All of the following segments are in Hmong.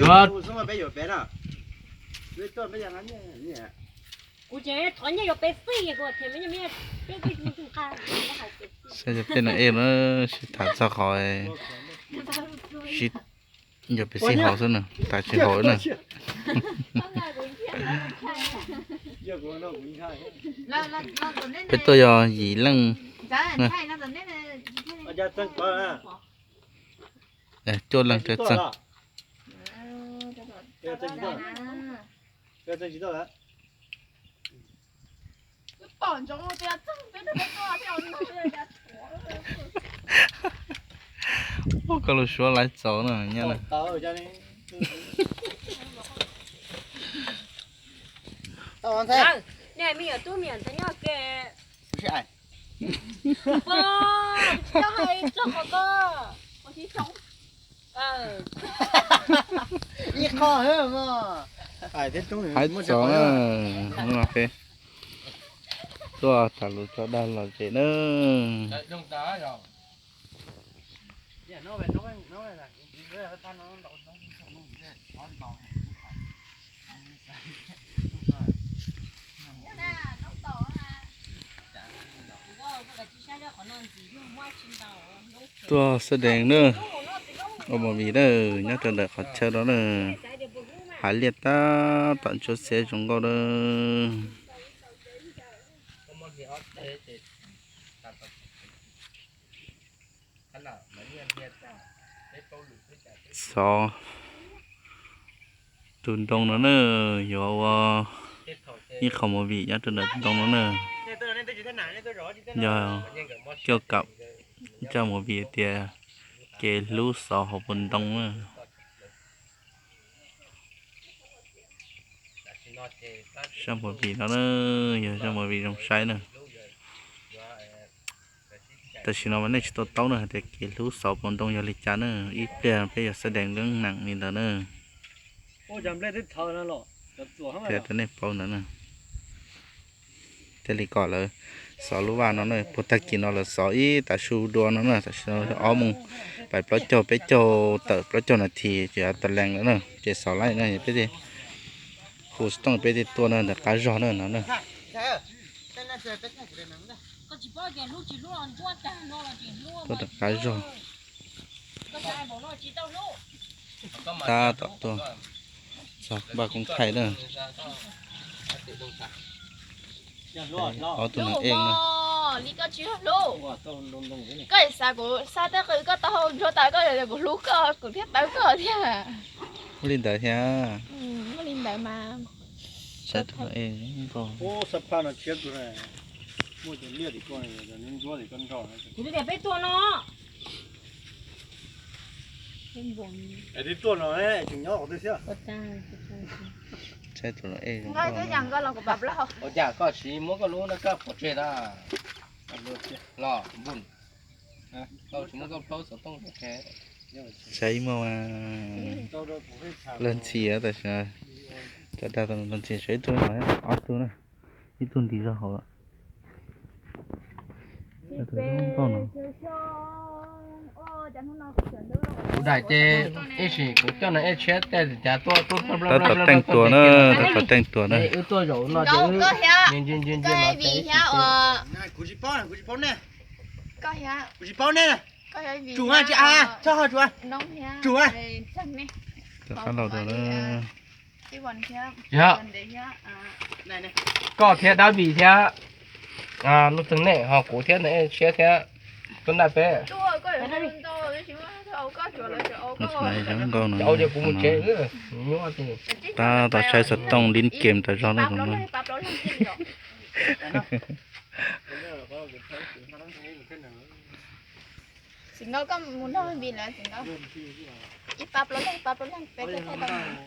Yuav. Kuv tseem thov nyiaj yuav pes xij, kuv tias me nyuam, peb, peb, peb, saib peb no ej na, sib tham txog qhov sib yuav pes xij haus xwb na, tas tsis haus na. Peb tuaj yog yim leej, cuaj leej txawj txeeg. Ua koj lus Suav laiv txaus na nyob na. Nej me nyuam tub me nyuam ntxhais nyob ke. Ib qho hais txaus na, peb tuaj tham lus tso dag los tsev na. Tuaj xab dees na, ua movie na, nyob rau ntawm qhov chaw no na, hav liaj tab tom ntsuab xiab zoo nkauj na. Xov tus ntoo no na, yuav ua ib qho movie nyob rau ntawm tus ntoo no na. Yog coj kam ib zaj movie tias kev hlub xov hauv paus ntoo na. Zaj movie no na, yog zaj movie zoo saib na. Tam sim no mas nej tsis tau taub na hais tias kev hlub xov paus ntoo yog li cas na, ib pliag peb yuav xab dees lub neej li ntawd na. Thiab rau nej paub ntawd na. Thiaj li kom lawv xov lub vaj no na, puag tag kis no lawv xov ib tav su dua no na, tam sim no ob moos pais plaub caug peb caug tawm plaub caug nas this ces yuav tas lees lawm na, ces xov laij na, peb thiaj hu xov tooj peb thiaj tuaj na, ntawm qab zog na no na. Tuaj ntawm qab zog. Tab tom tuaj txog vaj koob thaij na. Ob tug neeg ej na. Koj xav kuv xav tej qw koj tau ntsuag tas koj, kuv hlub koj kuv thiaj tawv koj thiab. Muaj li ntawd thiab. Muaj li ntawd mas. Saib tus neeg ej nkauj. Kuv tias peb tuaj no. Saib tus neeg ej nkauj. Ua cas koj tsis muab koj lub no koj pov tseg na? Los npun, koj tsis muab koj plaub xov tooj pov tseg. Saib ib muag mas lawv ntxhi tam sim no, cov dag tau lawv ntxhi saib ib tug no, ob tug na, ib tug nti zog hauv lawm. Kuv daim ces ib sim kuv coj no ej tshiab tej cav tuaj tuaj. Tab tom teej tua na, tab tom teej tua na. Wb tuaj zaum no ces wb ntsia ntsia ntsia no ces kuv tsis paub, kuv tsis paub nej, kuv tsis paub nej. Tsum, tsis a, txhob ho tsum, tsum. Rov qab los rau na. Yog koj thiab Dab Vim thiab Nuj Txeeg nej ho kuv thiab ntawm ej tshiab thiab tuaj ntaj peb. Cov audio kuv mus tsev, nyuaj. Tab tom saib xov tooj lib kem tas zog na.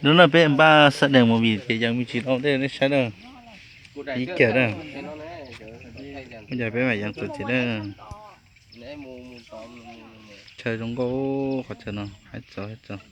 Hnub no peb npaj xab dees movie ces yees me ntsis rau nej saib na. Ib kiag na. Ua cas peb mam yees txuas ntxiv na. Chaw zoo nkauj, qhov chaw no haib txaus haib txaus.